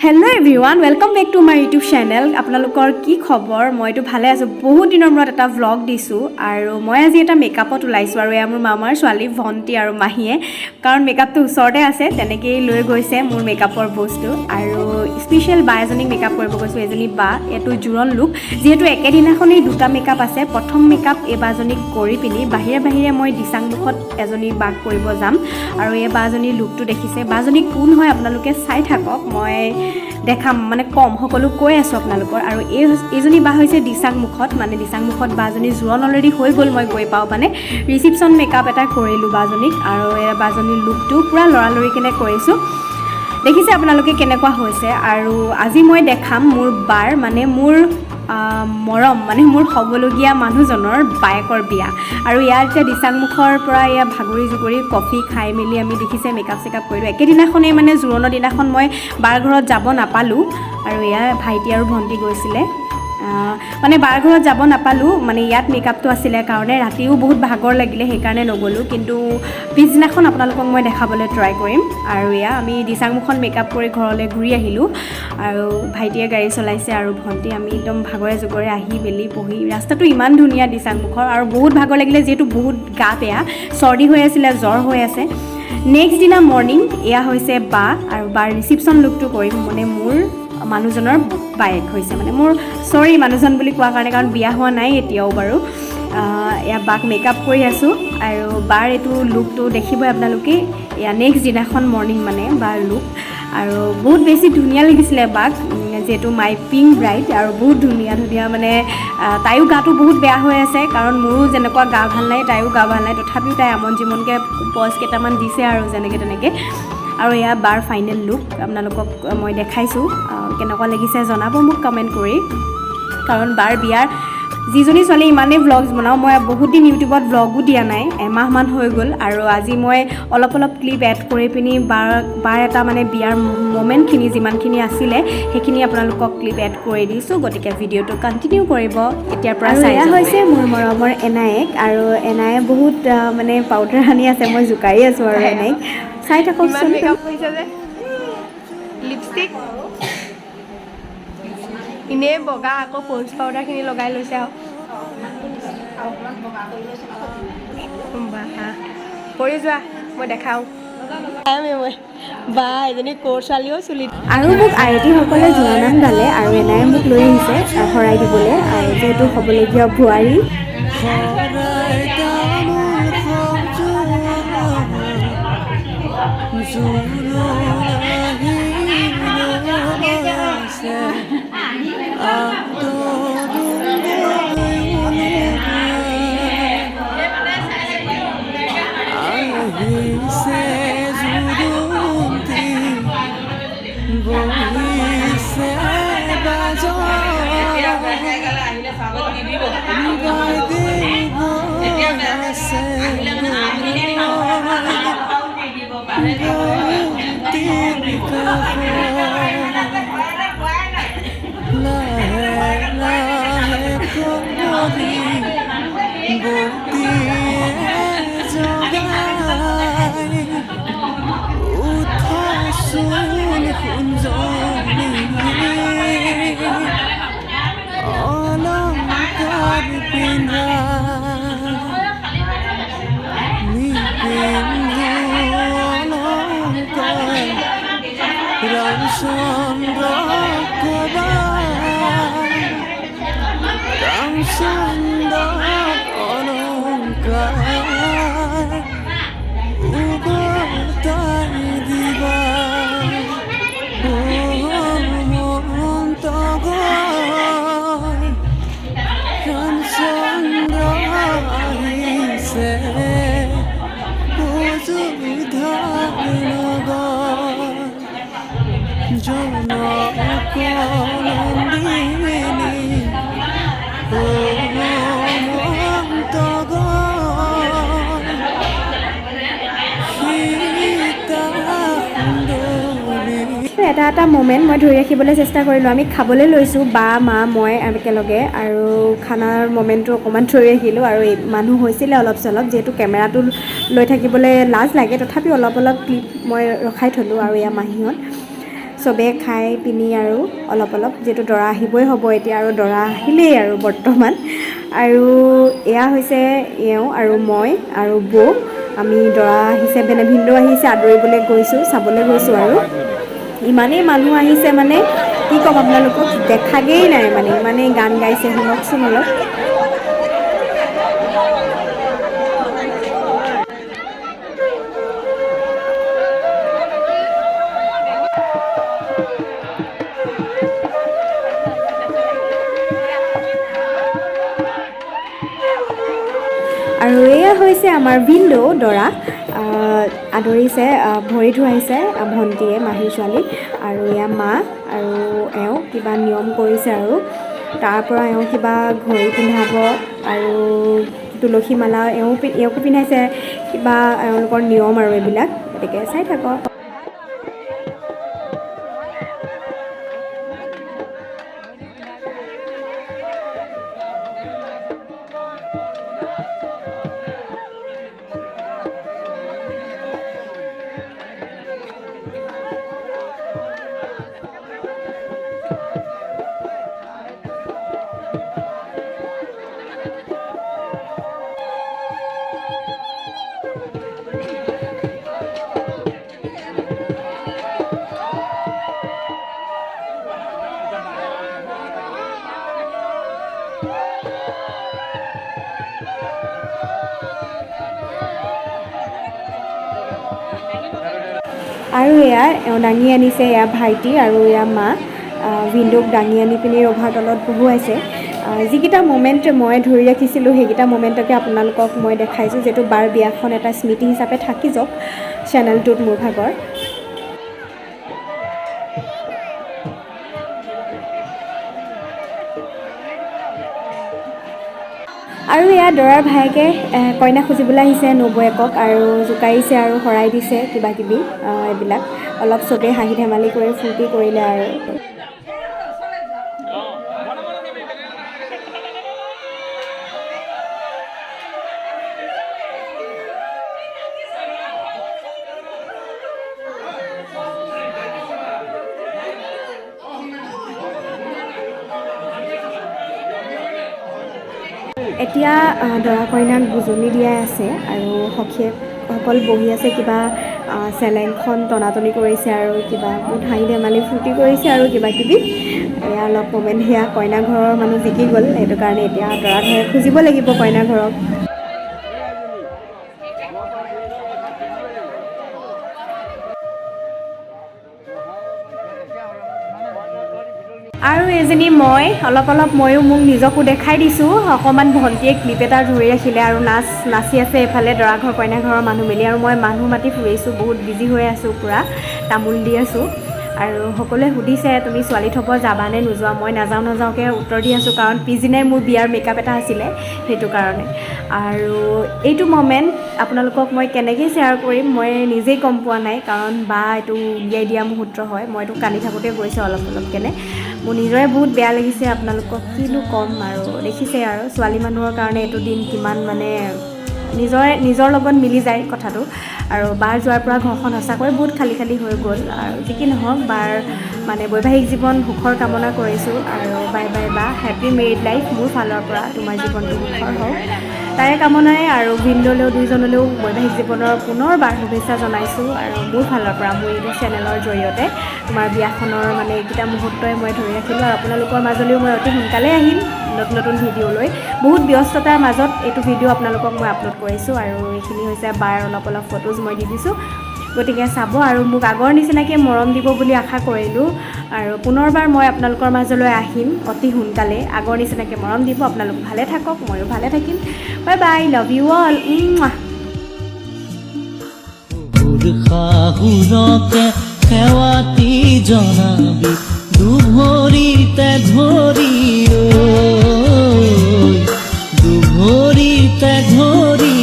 Hello everyone, welcome back to my YouTube channel. আপোনালোকৰ কি খবৰ? মইতো ভালে আছোঁ। বহুত দিনৰ মূৰত এটা ভ্লগ দিছোঁ আৰু মই আজি এটা মেকআপত ওলাইছোঁ। আৰু এয়া মোৰ মামাৰ ছোৱালী, ভণ্টি আৰু মাহীয়ে, কাৰণ মেকআপটো ওচৰতে আছে, তেনেকেই লৈ গৈছে মোৰ মেকআপৰ বস্তু। আৰু স্পেচিয়েল বা এজনীক মেকআপ কৰিব গৈছোঁ। এজনী বা, এইটো জোৰণ লুক। যিহেতু একেদিনাখনেই দুটা মেকআপ আছে, প্ৰথম মেকআপ এই বাজনীক কৰি পিনি বাহিৰে বাহিৰে মই দিচাংমুখত এজনী বাক কৰিব যাম। আৰু এই বাজনীৰ লুকটো দেখিছে। বাজনী কোন হয় আপোনালোকে চাই থাকক, মই দেখাম, মানে ক'ম, সকলো কৈ আছোঁ আপোনালোকৰ। আৰু এইজনী বা হৈছে দিচাংমুখত, মানে দিচাংমুখত বাজনী জোৰণ অলৰেডি হৈ গ'ল। মই গৈ পাওঁ, মানে ৰিচিপশ্যন মেকআপ এটা কৰিলোঁ বাজনীক। আৰু এই বাজনীৰ লুকটো পূৰা লৰালৰিকেনে কৰিছোঁ, দেখিছে আপোনালোকে কেনেকুৱা হৈছে। আৰু আজি মই দেখাম মোৰ বাৰ, মানে মোৰ মৰম, মানে মোৰ হ'বলগীয়া মানুহজনৰ বায়েকৰ বিয়া। আৰু ইয়াৰ এতিয়া দিচাংমুখৰ পৰা এয়া ভাগৰি জুগৰি কফি খাই মেলি আমি, দেখিছে, মেকআপ চেকআপ কৰিলোঁ একেদিনাখনেই। মানে জোৰণৰ দিনাখন মই বাৰ ঘৰত যাব নাপালোঁ। আৰু এয়া ভাইটি আৰু ভণ্টি গৈছিলে। মানে বাৰ ঘৰত যাব নাপালোঁ, মানে ইয়াত মেকআপটো আছিলে কাৰণে। ৰাতিও বহুত ভাগৰ লাগিলে, সেইকাৰণে নগ'লোঁ। কিন্তু পিছদিনাখন আপোনালোকক মই দেখাবলৈ ট্ৰাই কৰিম। আৰু এয়া আমি দিচাংমুখত মেকআপ কৰি ঘৰলৈ ঘূৰি আহিলোঁ। আৰু ভাইটিয়ে গাড়ী চলাইছে আৰু ভণ্টি, আমি একদম ভাগৰে জোগৰে আহি মেলি বহি, ৰাস্তাটো ইমান ধুনীয়া দিচাংমুখৰ। আৰু বহুত ভাগৰ লাগিলে, যিহেতু বহুত গা বেয়া, চৰ্দি হৈ আছিলে, জ্বৰ হৈ আছে। নেক্সট দিনা মৰ্ণিং এয়া হৈছে বা, আৰু বাৰ ৰিচিপশ্যন লুকটো কৰিম। মানে মোৰ মানুহজনৰ বায়েক হৈছে, মানে মোৰ, চৰি, মানুহজন বুলি কোৱা কাৰণে, কাৰণ বিয়া হোৱা নাই এতিয়াও বাৰু। এয়া বাক মেকআপ কৰি আছোঁ আৰু বাৰ এইটো লুকটো দেখিবই আপোনালোকে। এয়া নেক্সট দিনাখন মৰ্ণিং, মানে বাৰ লুক। আৰু বহুত বেছি ধুনীয়া লাগিছিলে বাক, যিহেতু মাই পিংক ব্ৰাইড। আৰু বহুত ধুনীয়া ধুনীয়া, মানে তাইও গাটো বহুত বেয়া হৈ আছে, কাৰণ মোৰো যেনেকুৱা গা ভাল নাই, তাইও গা ভাল নাই। তথাপিও তাই আমন জিমনকৈ পজ কেইটামান দিছে আৰু যেনেকৈ তেনেকৈ। আৰু এয়া বাৰ ফাইনেল লুক আপোনালোকক মই দেখাইছোঁ। কেনেকুৱা লাগিছে জনাব মোক কমেণ্ট কৰি। কাৰণ বাৰ বিয়াৰ, যিজনী ছোৱালী ইমানেই ভ্লগছ বনাওঁ, মই বহুত দিন ইউটিউবত ভ্লগো দিয়া নাই, এমাহমান হৈ গ'ল। আৰু আজি মই অলপ অলপ ক্লিপ এড কৰি পিনি বাৰ এটা মানে বিয়াৰ মমেণ্টখিনি যিমানখিনি আছিলে, সেইখিনি আপোনালোকক ক্লিপ এড কৰি দিছোঁ। গতিকে ভিডিঅ'টো কণ্টিনিউ কৰিব এতিয়াৰ পৰা আৰু চাই এয়া যাব। হৈছে মোৰ মৰমৰ এনায়েক। আৰু এনায়ে বহুত মানে পাউডাৰ সানি আছে, মই জোকাৰি আছোঁ আৰু এনাইক। চাই ইমান থাককচোন। মেকআপ কৰিছে যে, লিপষ্টিক, এনেই বগা, আকৌ প'ণ্ডছ পাউডাৰখিনি লগাই লৈছে। আৰু বাহ, কৰি যোৱা, মই দেখাওঁ মই বা এজনী ক'ৰ ছোৱালীও চুলিত। আৰু মোক আয়তীসকলে জোৰানাম গালে আৰু এনায়ে মোক লৈ আহিছে শৰাই দিবলৈ, আৰু যিহেতু হ'বলগীয়া বোৱাৰী। শৰাই তামোল সজোৱা, জোৰোণ আহিছে, আদৰো ওলোৱা। আহিছে জোৰোণটি, বহিছে বাজন, বাইদেউ আছে বৌতিৰ কাষত। লাহে লাহে কৰি বৌতিয়ে জগাই, উঠাচোন সোণজনী, অলংকাৰ পিন্ধা। নিপিন্ধো অলংকাৰ, ৰামচন্দ্ৰ কবা, ৰামচন্দ্ৰ অলংকাৰ উভতাই দিবা। মন্ত ৰামচন্দ্ৰ আহিছে অযোধ্যাৰ নগৰ, জনক নন্দিনী, ও মন্ত সীতা সুন্দৰী। এটা এটা মমেণ্ট মই ধৰি ৰাখিবলৈ চেষ্টা কৰিলোঁ। আমি খাবলৈ লৈছোঁ, বা, মা, মই একেলগে, আৰু খানাৰ মমেণ্টটো অকণমান ধৰি ৰাখিলোঁ। আৰু এই মানুহ হৈছিলে অলপ চলপ, যিহেতু কেমেৰাটো লৈ থাকিবলৈ লাজ লাগে, তথাপিও অলপ অলপ ক্লিপ মই ৰখাই থ'লোঁ। আৰু এয়া মাহীহঁত। চবেই খাই পিনি আৰু অলপ অলপ, যিহেতু দৰা আহিবই হ'ব এতিয়া, আৰু দৰা আহিলেই আৰু বৰ্তমান। আৰু এয়া হৈছে এওঁ আৰু মই আৰু বৌ। আমি দৰা আহিছে মানে ভিনদেউ আহিছে আদৰিবলৈ গৈছোঁ, চাবলৈ গৈছোঁ। আৰু ইমানেই মানুহ আহিছে মানে কি ক'ম আপোনালোকক, দেখাগেই নাই মানে, ইমানেই গান গাইছে। শুনকচোন অলপ। আৰু এয়া হৈছে আমাৰ ভিনদেউ, দৰা আদৰিছে, ভৰি ধুৱাইছে ভণ্টিয়ে, মাহীৰ ছোৱালী। আৰু এয়া মা আৰু এওঁ কিবা নিয়ম কৰিছে আৰু তাৰ পৰা এওঁ কিবা ঘড়ী পিন্ধাব আৰু তুলসী মালা এওঁকো পিন্ধাইছে, কিবা এওঁলোকৰ নিয়ম আৰু এইবিলাক। গতিকে চাই থাকক। আৰু এয়া এওঁ দাঙি আনিছে, এয়া ভাইটি আৰু এয়া মা। ভিনদেউক দাঙি আনি পিনি ৰভাৰ তলত বহুৱাইছে। যিকেইটা মমেণ্ট মই ধৰি ৰাখিছিলোঁ সেইকেইটা মমেণ্টকে আপোনালোকক মই দেখাইছোঁ, যিহেতু বাৰ বিয়াখন এটা স্মৃতি হিচাপে থাকি যাওক চেনেলটোত মোৰ ভাগৰ। আৰু এয়া দৰাৰ ভায়েকে কইনা খুজিবলৈ আহিছে নবৌয়েকক, আৰু জোকাৰিছে আৰু শৰাই দিছে কিবা কিবি, এইবিলাক অলপ চবেই হাঁহি ধেমালি কৰি ফূৰ্তি কৰিলে। আৰু এতিয়া দৰা কইনাক বুজনি দিয়াই আছে আৰু সখীয়েকসকল বহি আছে, কিবা চেলেংখন টনাটনি কৰিছে আৰু কিবা বহুত হাঁহি ধেমালি ফূৰ্তি কৰিছে আৰু কিবা কিবি। এয়া অলপ মমেণ্ট, সেয়া কইনা ঘৰৰ মানুহ জিকি গ'ল, সেইটো কাৰণে এতিয়া দৰা ঘৰে খুজিব লাগিব কইনা ঘৰক। আৰু এজনী মই অলপ অলপ ময়ো মোক নিজকো দেখাই দিছোঁ অকণমান। ভণ্টিয়ে ক্লিপ এটা ধৰি ৰাখিলে আৰু নাচ নাচি আছে এইফালে দৰা ঘৰ কইনা ঘৰৰ মানুহ মিলি। আৰু মই মানুহ মাতি ফুৰিছোঁ, বহুত বিজি হৈ আছোঁ, পূৰা তামোল দি আছোঁ। আৰু সকলোৱে সুধিছে তুমি ছোৱালী থ'ব যাবানে নোযোৱা, মই নাযাওঁ নাযাওঁকৈ উত্তৰ দি আছোঁ, কাৰণ পিছদিনাই মোৰ বিয়াৰ মেকআপ এটা আছিলে সেইটো কাৰণে। আৰু এইটো মমেণ্ট আপোনালোকক মই কেনেকৈ শ্বেয়াৰ কৰিম মই নিজেই গম পোৱা নাই, কাৰণ বা এইটো উলিয়াই দিয়া মুহূৰ্ত হয়, মইতো কান্দি থাকোঁতে গৈছে অলপ অলপ কেনে, মোৰ নিজৰে বহুত বেয়া লাগিছে। আপোনালোকক কিনো ক'ম আৰু, দেখিছে আৰু ছোৱালী মানুহৰ কাৰণে এইটো দিন কিমান মানে নিজৰে নিজৰ লগত মিলি যায় কথাটো। আৰু বাৰ যোৱাৰ পৰা ঘৰখন সঁচাকৈ বহুত খালী খালী হৈ গ'ল। আৰু যি কি নহওক, বাৰ মানে বৈবাহিক জীৱন সুখৰ কামনা কৰিছোঁ। আৰু বাই বাই বা, হেপী মেৰিড লাইফ মোৰ ফালৰ পৰা, তোমাৰ জীৱনটো সুখৰ হওক তাৰে কামনাৰে। আৰু ভিনদেউলৈও দুইজনলৈও বৈবাহিক জীৱনৰ পুনৰবাৰ শুভেচ্ছা জনাইছোঁ। আৰু মোৰ ফালৰ পৰা মোৰ ইউটিউব চেনেলৰ জৰিয়তে তোমাৰ বিয়াখনৰ মানে এইকেইটা মুহূৰ্তই মই ধৰি ৰাখিলোঁ। আৰু আপোনালোকৰ মাজলৈও মই অতি সোনকালে আহিম নতুন নতুন ভিডিঅ' লৈ। বহুত ব্যস্ততাৰ মাজত এইটো ভিডিঅ' আপোনালোকক মই আপলোড কৰিছোঁ। আৰু এইখিনি হৈছে বাৰ অলপ অলপ ফটোজ মই দি দিছোঁ, গতিকে চাব আৰু মোক আগৰ নিচিনাকৈ মৰম দিব বুলি আশা কৰিলোঁ। আৰু পুনৰবাৰ মই আপোনালোকৰ মাজলৈ আহিম অতি সোনকালে, আগৰ নিচিনাকৈ মৰম দিব। আপোনালোক ভালে থাকক, ময়ো ভালে থাকিম। Bye bye, love you all. সেৱাতি জনাবি দুভৰিতে ধৰি, দুভৰিতে ধৰি।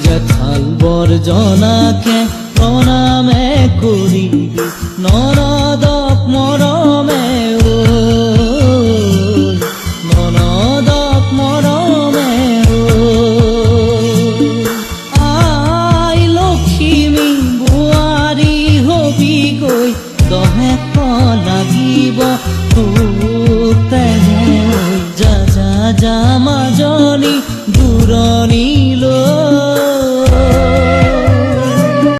জেঠাল বৰজনাকে প্ৰণামে কৰিবি, ননদক মৰমে, ননদক মৰমে। লাগিব তোক তেহে। ঐ যা যা যা মাজনী।